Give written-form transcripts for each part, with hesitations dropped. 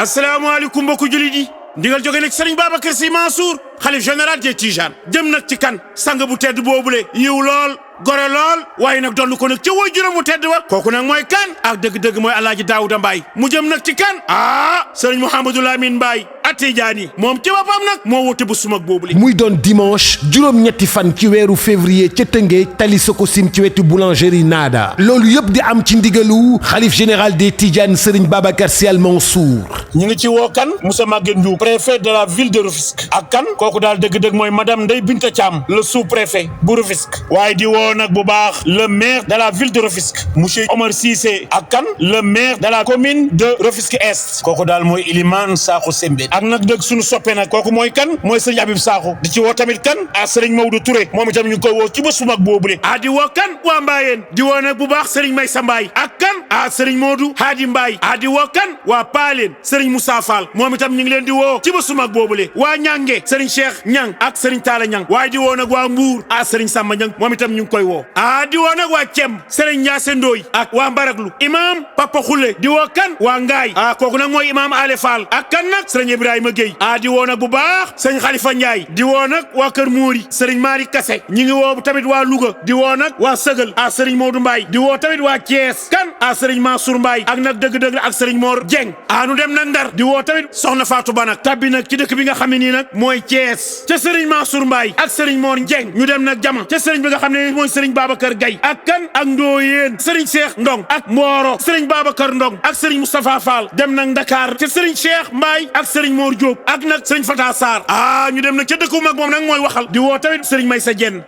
asalaamaaleykum mbokku jullit yi ndigal jóge nag Serigne Babacar Sy Mansour xalif général des Tidianes jëm nag ci kan sang bu tedd boobule yiw lool gore lool waaye nag donn ko nag ca woy juróom mu tedd wa kooku nag mooy kan ak dëgg-dëgg mooy alaaji Daouda Mbaye mu jëm nag ci kan Serigne Mouhamadou Lamine Mbaye tidiani moom ci boppam nag moo wote bu sumag boobule muy doon dimanche juróom-ñetti fan ci weeru février ca Tëngéej tali Sococim ci wetu boulangerie Naada loolu yëpp di am ci ndigalu xalif général des Tidianes Serigne Babacar Sy Al Mansour. ñu ngi ci woo kan Moussa Maguette Ndiouk préfet de la ville de Rufisque ak kan kooku daal dëgg-dëgg mooy madame Ndeye Binta Thiam le sous-préfet bu Rufisque waaye di woo nag bu baax le maire de la ville de Rufisque monsieur Omar Cissé ak kan le maire de la commune de Rufisque Est kooku daal mooy Ilimane Sakho Sembène ak nag dëgg suñu soppe nag kooku mooy kan mooy sëriñ Habib Sakho di ci woo tamit kan sëriñ Maodo Touré moom itam ñu ngi koy woo ci bés bu mag boobule di woo kan waa Mbayeen di woo nag bu baax sëriñ Maysa Mbaye ak kan sëriñ Modou Hadi Mbaye di woo kan waa Paaleen sëriñ Moussa Fall moom itam ñu ngi leen di woo ci bés bu mag boobule waa Ñange sëriñ Cheikh Ñang ak sëriñ Talla Ñang waaye di woo nag waa Mbuur sëriñ Samba Ñang moom itam ñu ngi koy woo di woo nag waa Cem sëriñ Ndiasse Ndoy ak waa Mbaraglu imam Papa Khoule di woo kan waa Ngaay kooku nag mooy imam Ale Fall ak kan nag sëriñ Ibrahima Gueye di woo nag bu baax sëriñ Khalifa Ndiaye di woo nag waa Kër Mouri sëriñ Malick Kassé ñi ngi woo tamit waa Louga di woo nag waa Sëgal sëriñ Modou Mbaye di woo tamit waa Thiès kan sëriñ Mansour Mbaye ak nag dëgg-dëgg ak sëriñ Mor Dieng nu dem nag Ndar di woo tamit soxna Fatou Ba nag tabbi nag ci dëkk bi nga xam ne nii nag mooy Thiès ca sëriñ Mansour Mbaye ak sëriñ Mor Dieng ñu dem nag Jama ca sëriñ bi nga xam ne mooy sëriñ Babacar Gaye ak kan ak Ndoyeen sëriñ Cheikh Ndong ak Mboro sëriñ Babacar Ndong ak sëriñ Moustapha Fall dem nag Dakar ca sëriñ Cheikh Mbaye ak sëriñ Mor Diop ak nag sëriñ Fata Sarr ñu dem nag ca dëkku mag moom nag mooy waxal di woo tamit sëriñ Maysa Dieng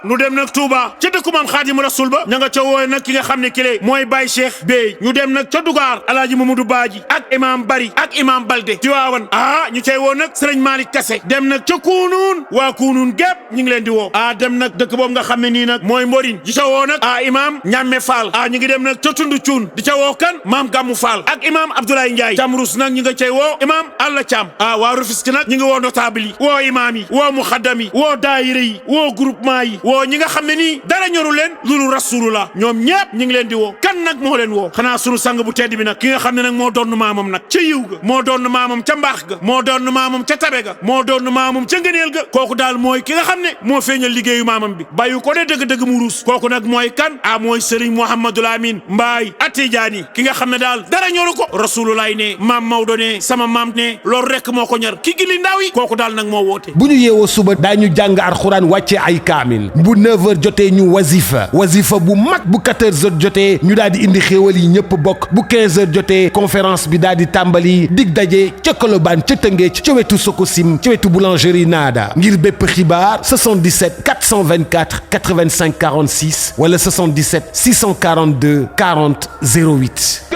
ñu dem nag Touba ca dëkku maam Xaadimu Rasul ba ña nga ca wooye nag ki nga xam ne kile mooy Baye Cheikh Bey ñu dem nag ca Dugaar alaaji Mamadou Badji ak imam Bari ak imam Balde Tiwaawan ñu cay woo nag sëriñ Malick Kassé dem nag ca Kuunuun waa Kuunuun gépp ñu ngi leen di woo dem nag dëkk boobu nga xam ne nii nag mooy Mborin di ca woo nag imam Ñamme Fall ñu ngi dem nag ca Tundu Cuun di ca woo kan maam Gammu Fall ak imam Abdoulaye Ndiaye Tamrus nag ñi nga cay woo imam Alla Thiam waa Rufisque nag ñi ngi woo notable yi woo imam yi woo muxaddam yi woo daayira yi woo groupement yi woo ñi nga xam ne nii dara ñoru leen lulu rasulullah ñoom ñëpp ñi ngi leen di woo kan nag moo leen woo xanaa sunu sang bu tedd bi nag ki nga xam ne nag moo doon maamam nag ca yiw ga moo doon maamam ca mbaax ga moo doon maamam ca tabe ga moo doon maamam ca ngëneel ga kooku daal mooy ki nga xam ne moo feeñal liggéeyu maamam bi bàyyu ko de dëgg-dëgg mu ruus kooku nag mooy kan mooy Serigne Mouhamadou Lamine Mbaye Tidiani ki nga xam ne daal dara ñoru ko rasulullah ne maam Maodo ne sama maam ne loolu rek moo ko ñor ki gili ndaw yi kooku daal nag moo woote bu ñu yeewoo suba daañu jàng alxuraan wàcce ay kaamil bu 9h jotee ñu wazifa bu mag bu 14h jotee ñu daal di indi xéewal yi ñëpp bokk bu 15h jotee conférence bi daal di tàmbali dig daje ca Colobane ca Tëngéej ca wetu Sococim ca wetu boulangerie Naada ngir bépp xibaar 77 424 85 46 wala 77 642 40 08